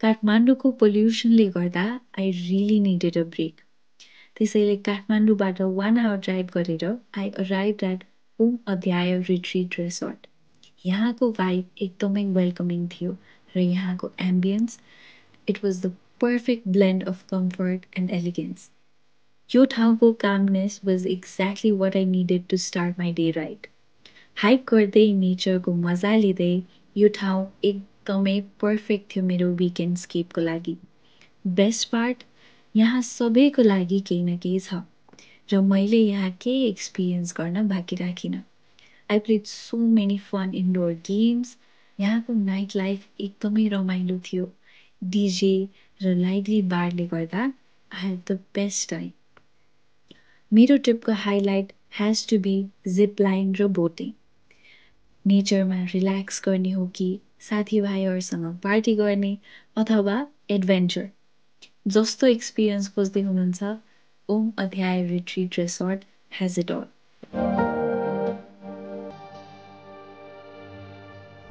काठमाडौँको पोल्युसनले गर्दा I really needed a break. त्यसैले काठमाडौँबाट 1 आवर ड्राइभ गरेर I arrive at Om Adhyaya retreat resort. यहाँको भाइब एकदमै वेलकमिङ थियो र यहाँको ambience it was the perfect blend of comfort and elegance. यो ठाउँको calmness was exactly what I needed to start my day right. Hike गर्दै नेचरको मजा लिँदै यो ठाउँ एकदमै पर्फेक्ट थियो मेरो विकेन्ड स्केपको लागि। बेस्ट पार्ट, यहाँ सबैको लागि केही न केही छ र मैले यहाँ केही एक्सपिरियन्स गर्न बाँकी राखिनँ। I played so many fun indoor games. यहाँको नाइट लाइफ एकदमै रमाइलो थियो। डिजे र लाइभली बारले गर्दा I had the best time. मेरो ट्रिपको highlight has to be zip line र बोटिङ। नेचरमा रिल्याक्स गर्ने हो कि साथीभाइहरूसँग पार्टी गर्ने अथवा एडभेन्चर, जस्तो एक्सपिरियन्स खोज्दै हुनुहुन्छ Om Adhyaya retreat resort has it all.